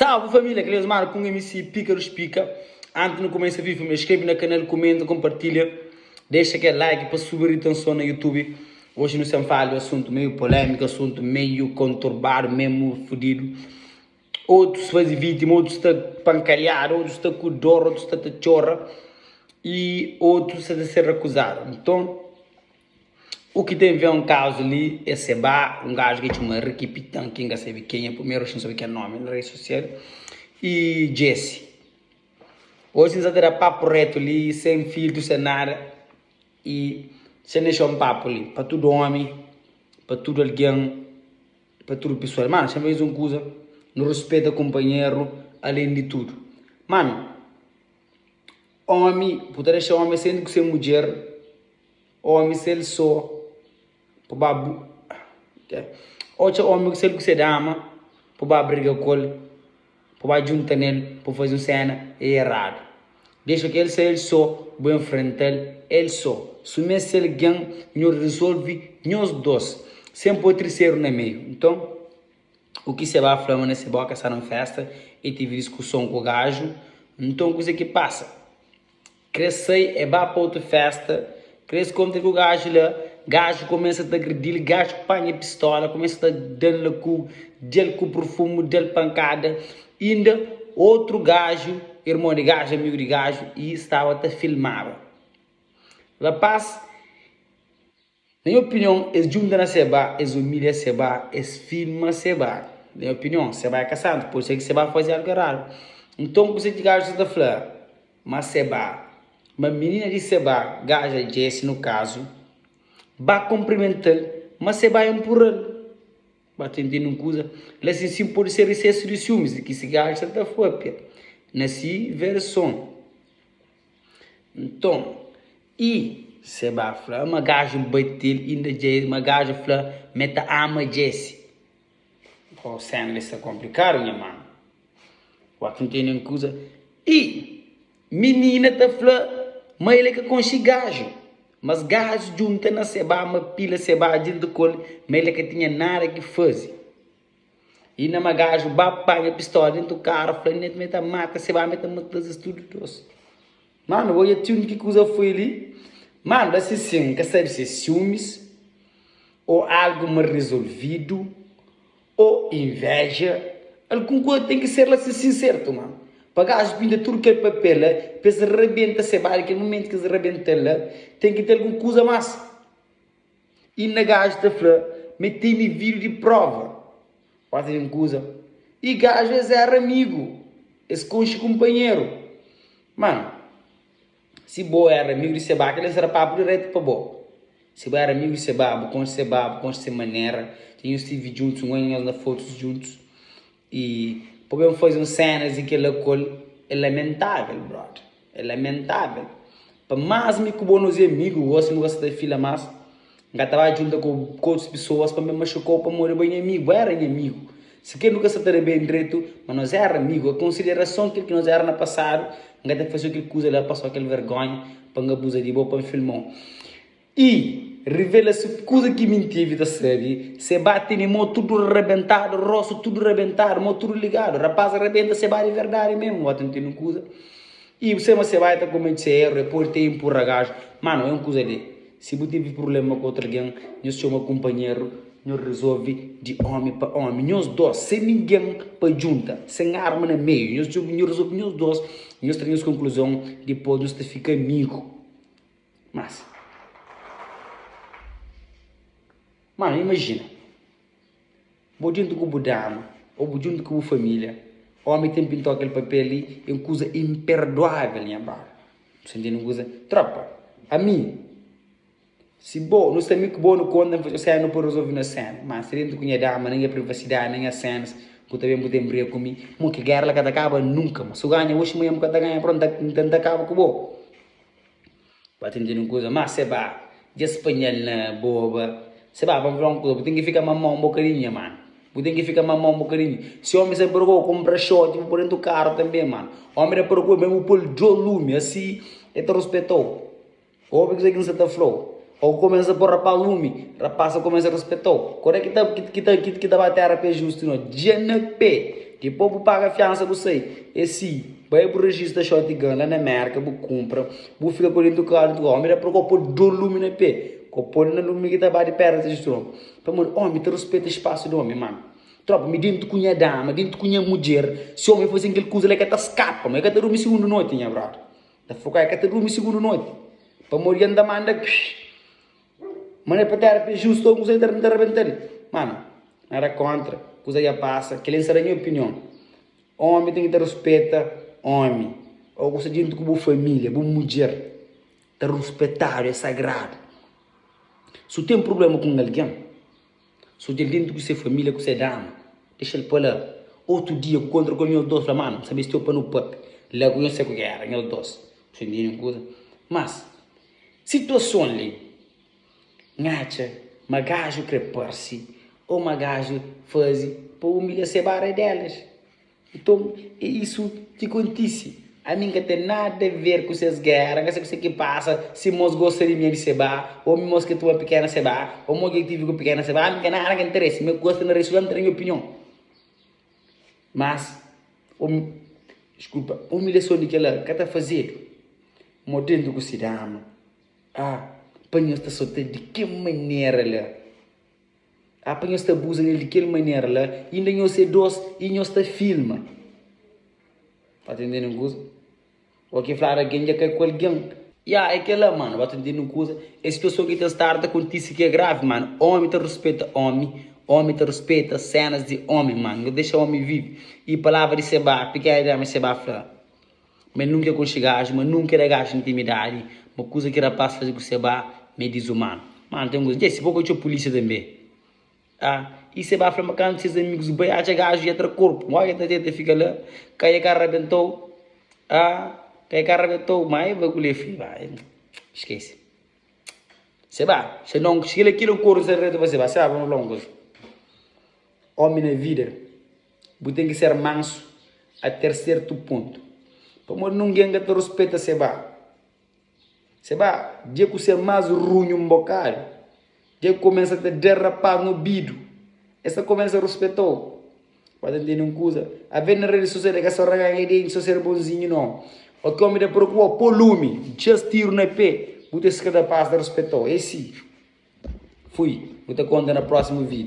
Salve família, Cleosmar ku MC Pika dos Pika. Antes nu kumesa vídeo, família, inscreve na canal, comenta, compartilha, deixa aquele like pa subir retenção na YouTube. Hoje nu sem fala de assunto meio polêmico, assunto meio conturbado, mesmo fudido. Outros faze vítima, outros sta pancalhado, outros sta ku dor, outros sta ta txora e outros sta ta ser acusado. Então, U ki ten ve un kazu li é Seba, un gaju ki txoma Ricky Pitan, ki N ka sabe kenha, primeru N sabe kel nomi na redi sosial, i Jesse. Oji N sa ta da papu retu li, sen filtru, sen nada, i sen dexa un papu li pa tudu omi, pa tudu algen, pa tudu pesoa. Manu, xa N fla nhos un kuza, nu ruspeta kunpanheru alen di tudu. Manu, omi, bu ta dexa omi senti ku se mudjer. Omi sel so pa ba bu Oca omi sel ku se dama pa ba briga ku el, pa ba junta nel pa faze un sena é eradu. Dexa ki el sta el so, bu enfrenta-l el so. Suma es algen nhos rizolve nhos dos, sen poi triseru na meiu. Nton, u ki se ba fla ma na se boka sta na un festa e tevi diskuson ku gaju, nton kuze ki pasa? Kre sai e ba pa otu festa, kre skontra ku gaju la, gaju kumesa ta agredil, gaju panha pistola, kumesa ta dal la ku dal ku purfumu, dal pankada, inda otru gaju, irmon di gaju, amigu di gaju, i staba ta filmaba. Rapaz. Na nha opinion es djunta na seba es umilha seba es filma seba na nha opinion seba é ka santu pode ser ki seba faze algu eradu nton kuse ki gaju sa ta fla ma seba ma minina di seba gaja jesi nu kazu ba konprimental ma seba inpurral ba ta intende un kuza la sin sin pode ser esesu di siumis di ki si gaju sa ta papia na si verson. Nton, i Seba fla ma gaju bate-l inda dja ma gaju fla ma el ta ama Jesi. Oh, sena li sta konplikadu nha manu. Wak N tene un kuza. I minina ta fla ma el é ka konxe gaju. Mas gaju djunta na Seba ma pila Seba djuntu ku el ma el é ka tinha nada ki faze. Inda ma gaju ba panha pistola dentu karu fla netu ma el ta mata Seba ma el ta mata-s es tudu dos. Manu, odja ti ki kuza foi li. Manu, da si sin, N ka sabe si é siumis, ô algu mal rizolvidu, ô inveja. Algun kuza ten ki ser la si sin sertu, manu. Pa gaju pinta tudu kel papel la, pa es rabenta seba, di kel mumentu ki es rabenta-l la, ten ki ten algun kuza más. Inda gaju ta fla ma el tene vídiu di próva. Pode ten kuza. I gaju es éra amigu, es konxe kunpanheru. Manu, si bo éra amigu di Seba, kel-la éra papu diretu pa bo. Si bo éra amigu di Seba, bu konxe Seba, bu konxe se manera, dja nhos stive djuntus, ngon nhos na fotus djuntus. I pa ben faze un sénas di kel-la ku el é lamentável, brother. É lamentável. Pa más mi ku bo nos é amigu, gósi nu ka sta ta fila más, N ka ta ba djunta ku otus pesoas pa N ben maxuka-u pamodi bo é nha amigu. Bo éra nha amigu. Sikrê nu ka sta ta da ben dretu, ma nos éra amigu. A konsiderason kel ki nos éra na pasadu, N ka ta faze-u kel kuza la pa sô kel vergónha pa N abuza di bo, pa N filma-u. I rivela si kuza ki mi ntive ta sabe se ba tene mo tudu rabentadu rostu tudu rabentadu mo tudu ligadu rapaz rabenta se ba di verdadi mesmu ba ta ntende un kuza i bu sema se ba e ta komete se eru e pode te inpurra gaju ma no e un kuza li si bu tive prublema ku otru algen nhos txoma kunpanheru nhos rizolve di omi pa omi nhos dos sen ningen pa djunta sen arma na meiu nhos rizolve nhos dos nhos tra nhos konkluzon dipos nhos ta fika amigu. Mas, mano, imajina, bo djuntu ku bu dama ô bu djuntu ku bu família, ómi ten pintau kel papel li, é un kuza inperduável, nha brother. Bu sta ntende un kuza? Tropa, ami, si bo, nu sta mi ku bo, nu konta, nu faze un séna, nu pode rezolve nos séna. Má, si dentu ku nha dama, na nha privasidadi, na nha sénas, bu ta ben bu ta enbria ku mi, mo ki géra la ka ta kaba nunka. Ma si bu ganha oxi, manhan bu ka ta ganha, prontu, N ta kaba ku bo. Ba ta ntende un kuza, má seba dja spanha-l na boba. Seba, pa N fla un kuza, bu ten ki fika mamau un bokadinhu, nha manu. Bu ten ki fika mamau un bokadinhu. Si ómi sa para ku bo, kunpra xoti bu poi dentu karu tanbe, manu. Ómi da para ku bo, ben bu poi-l djo lumi, asi el ta ruspeta-u. Obi kuzê ki N sa ta fla-u. Ô kumesa poi rapaz lumi, rapaz ta kumesa ruspeta-u. Kore ki ta ki ta ki ta ba tera pé justu no? Dja na pé. Dipôs bu paga fiansa bu sai. É si, bai bu rejista shotgun la na Mérka bu kunpra, bu fika ku dentu karu dentu Ómi da prokó pô dô lumi na pé, ko pô-l na lumi ki ta ba di perna testosteron. Pamodi ómi ta ruspeta spasu di ómi, manu. Tropa, mi dentu ku nha dama, dentu ku nha mudjer, si ómi faze-m kel kuza la, el ka ta skapa, ma el ka ta durmi sigundu noti, nha brother. Ta fla, el ka ta durmi sigundu noti. Pamodi el ta manda. Manda pa tera pa é justu ou kusa ta rebenta-l. Mano, nada kontra, kusa dja pasa, kel-li N sta da nha opinion. Omi ten ki ta ruspeta omi, ou kusa djuntu ku bu familia, bu mudjer, ta ruspetadu, é sagradu. Si bu ten prublema ku un algen, si odja-l dentu ku se familia, ku se dama, dexa-l pa la. Otu dia ku kontra ku el nhos dos, fla, mano, N sta meste-u pa nu papia. La ku nhos sai ku gera, nhos dos. Nhos ntende un kusa? Mas. Situason li, N atxa ma gaju kre parse ou ma gaju faze pa umilha se bara delas. Nton, é isu ki kontise. Ami N ka ten nada ver ku ses gera, N ka sabe kuse ki pasa, si mos gosta di mi di se ba, ou mi mos ke tuma pikena se ba, ou mo ke tive ku pikena se ba, ami N ka nada ka interese. Mi gosta na rede sosial, N ta da nha opinion. Mas, diskulpa, umilhason di kela ka ta fazedu. Mo dentu ku si dama. Ah, pa nhos ta sota di kel manera la. Ah, pa nhos ta abuza nel di kel manera la. Inda nhos é dos i nhos ta filma. Ba ta ntende un kuza? O ki fladu algen dja kai ku algen. Ya, é kela mano, ba ta ntende un kuza? É situason ki ta staba ta kontise ki é gravi mano. Omi ta ruspeta omi, omi ta ruspeta senas di omi mano. Nhos dexa omi vive. I palavra di Seba, pikena dama Seba fla. Ma el nunka é konxe gaju, ma nunka el da gaju intimidadi, ma kuza ki rapaz faze ku Seba ma é dizumanu. Mano, ten kuza. Dja, si bo ka txeu pulísia tanbe. Ah, i Seba fla ma kantu ses amigus bai atxa gaju dja tra korpu. Oja ta tenta fika la, kai e ka rabentou. Ah, kai e ka rabentou, ma e bai ku le fi. Ba, skese. Seba, se non, si kila kila kornu sa reta pa Seba, Seba, pa no fla un kuza. Omi na vida. Bu ten ki ser mansu ater sertu pontu. Pamodi nungen ka ta ruspeta Seba. Seba, dja ku ser más runhu un bokadu, dja ku kumesa ta da rapaz na obidu, es ta kumesa ruspeta-u. Ba ta ntende un kuza? Aves na redi sosial é ka so raga denti, so ser bonzinhu, nau. Oki omi ta preokupa-u, po lumi, dja-s tiru na pe, bu ta es ka ta pasa ta ruspeta-u. É si. Fui. Nu ta konta na prósimu vídiu.